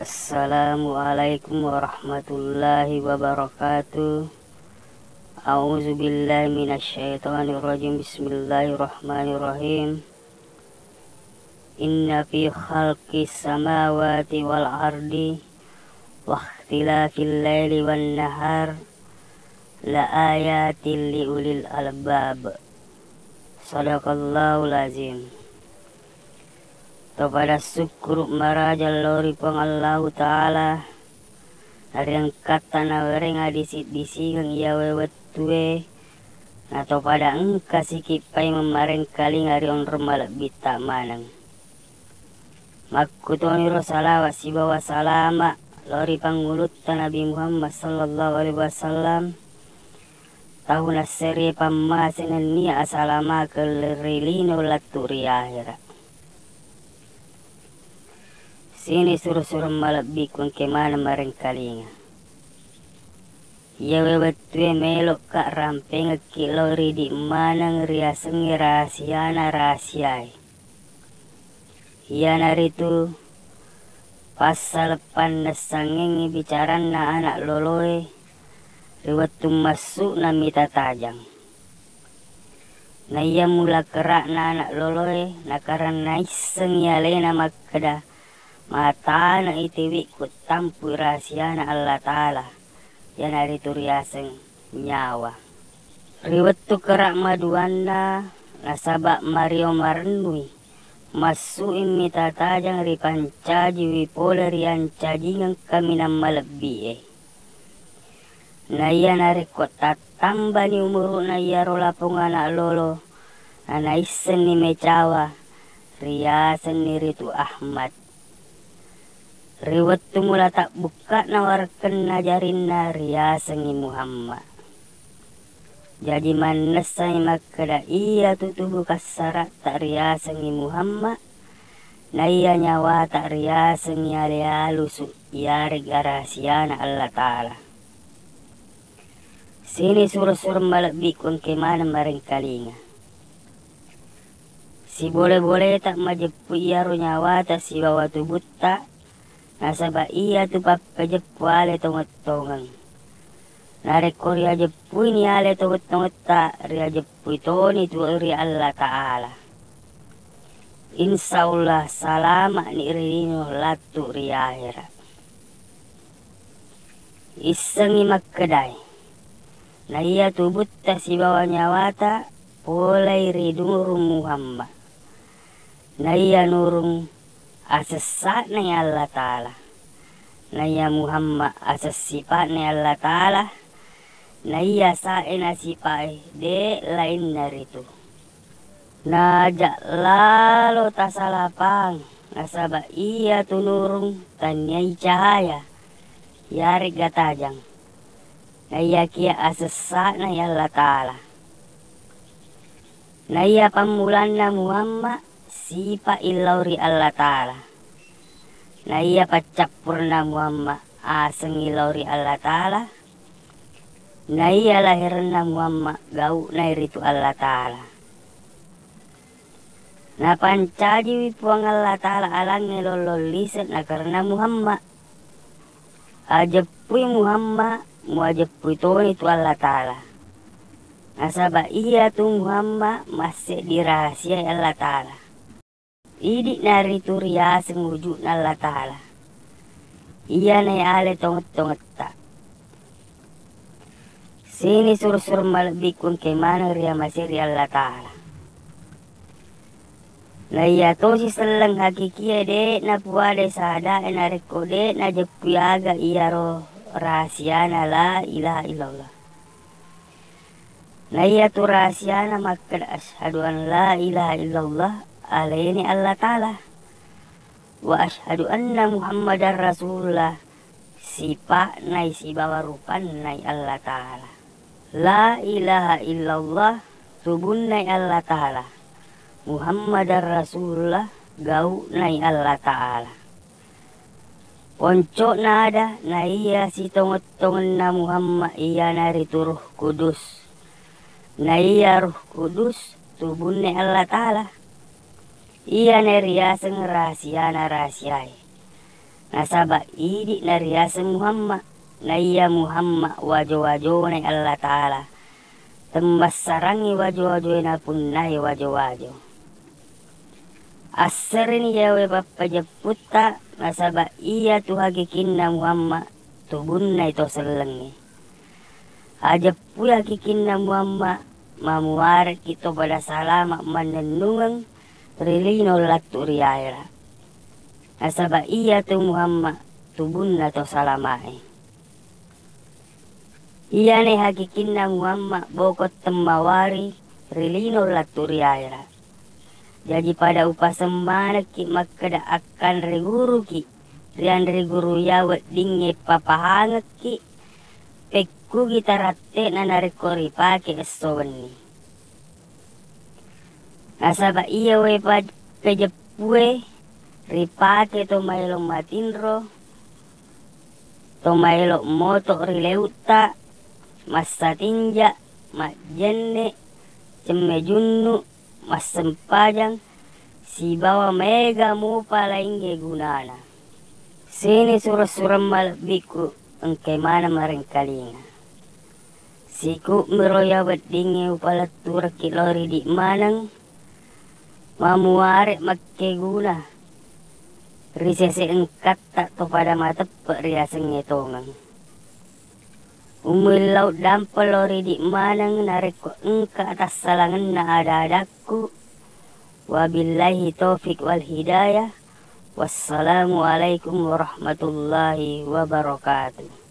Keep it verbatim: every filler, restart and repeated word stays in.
Assalamualaikum warahmatullahi wabarakatuh. A'udzubillahi minasyaitonirrajim. Bismillahirrahmanirrahim. Inna fi khalqis samawati wal ardi wakhtilafil laili wan nahar la ayatil li ulil albab. Sadaqallahul azim. Topada sukkuru maraja lao ri Puang Allahu Ta'ala, nariengkatta nawereng adisi-disingeng iyawe wettue, natopada engka sikippai memmarengkalinga ri onrong malebbitta maneng. Makkutoniro salawa sibawa salama lao ri pangulutta Nabi Muhammad sallallahu alaihi wasallam, tau nasserie pammase nennia asalamakeng ri lino lattu ri ahera. Sini suru-sureng malebbiku engke maneng marengkalinga. Iyawe wettue melo'ka rampengekki lao ridi maneng riasengnge rahasiana rahasiae. Iyanaritu passaleppannessangengngi bicaranna anak loloe ri wettu massu'na mita tajang. Naiya mula kera'na anak loloe, nakarannaissengngi alena makkeda, matane'i tiwikku tampui rahasiana Allah Ta'ala, iyanaritu riaseng nyawa. Ri wettu kera maduanna, nasaba mario marennui, massu'i mita tajang ripancajiwi pole ri ancajingeng kaminang malebbi'e. Naiya narekko tattambani umuru'na iyaro lapong anak lolo, nanaissenni mecawa, riasenni ritu Ahmad. Ri wettu mula tabbukka'na warekkenna jarinna riasengngi Muhammad. Jaji mannessani makkeda iyatu tubu kassara'ta riasengngi Muhammad, naiya nyawata riasengngi ale alusu, iyaregga rahasiana Allah Ta'ala. Sini suro-suro malebbiku engke maneng marengkalinga. Sibole-boleta majeppu iyaro nyawata sibawa tubutta, nasaba iyatu pappejeppu ale tongeng-tongeng. Narekko riajeppuini ale tongeng-tongetta, riajeppui toni tu ri Allah Ta'ala. Insya Allah salama'ni ri lino lattu ri ahera. Issengngi makkedae, naiya tubutta sibawa nyawata polei ri nurung Muhammad. Naiya nurung asessa'nai Allah Ta'ala. Naiya Muhammad aseng sipa'nai Allah Ta'ala. Naiya sae na sipae de' lainna ritu. Naja lalo tasalapang, nasaba iyatu nurung tanniai cahaya, iyaregga tajang. Naiyakiya asessa'nai Allah Ta'ala. Naiya pammulanna Muhammad sipa illau ri Allah Ta'ala. Naiya paccappurna Muhammad aseng illau ri Allah Ta'ala. Naiya laherenna Muhammad gau'nai ritu Allah Ta'ala. Napancajiwi Puang Allah Ta'ala alangnge lollong lise' nakarena Muhammad. Ajeppui Muhammad, muajeppui toni tu Allah Ta'ala. Nasaba iyatu Muhammad masseddi rahasiai Allah Ta'ala. Idi'na ritu riaseng wuju'na Allah Ta'ala. Iyanae ale tongeng-tongetta. Sini suru-suru malebbiku engke maneng riamasei ri Allah Ta'ala. Naiya tosi selleng hakikie de' napuadai sadae narekko de' najeppui aga iyaro rahasiana la ilaha illallah. Naiyatu rahasiana makkeda asyhadu an la ilaha illallah, aleni Allah Ta'ala, wa asyhadu anna Muhammadar Rasulullah, sipa'nai sibawa rupannai Allah Ta'ala. La ilaha illallah, tubunnai Allah Ta'ala. Muhammadar Rasulullah, gau'nai Allah Ta'ala. Ponco'na ada, naiya sitongeng-tongenna Muhammad iyanaritu Ruh Kudus. Naiya Ruh Kudus tubunna Allah Ta'ala. Iyana riaseng rahasiana rahasiae. Nasaba idi nariaseng Muhammad, naiya Muhammad wajo-wajona Allataala, temmassarangngi wajo-wajoe napunnai wajo-wajo. Asserini yawe pappajepputta, nasaba iyatu hakikinna Muhammad tubunnai to sellengnge. Ajeppui hakikinna Muhammad, mamuarekki to pada salama mannennungeng ri lino lattu ri aera. Nasaba iyatu Muhammad tubunna to salamae. Iyane hakikinna Muhammad boko temmawari ri lino lattu ri aera. Jaji pada upaseng manekki makkeda akkanre guruki ri anre guru iya weddingnge papahangekki pekkugi taratte'na narekko ripake esso wenni. Nasaba iya wae pa-, pejeppue ripake to maelo matinro, to maelo moto ri leutta, massatinja, majjenne, cemme junnu, massempajang, sibawa maega mupa laingnge gunana. Sini sureng-sureng malebbiku engkai maneng marengkalinga. Siku'miro iya weddingnge upaletturekki lao ridi maneng, mamuare makkeguna ri sese engkatta to pada mateppe riasengnge tongeng. Umuillau dampeng lao ridi maneng narekko engka tassalangenna ada-adakku. Wabillahi taufik wal hidayah. Wassalamualaikum warahmatullahi wabarakatuh.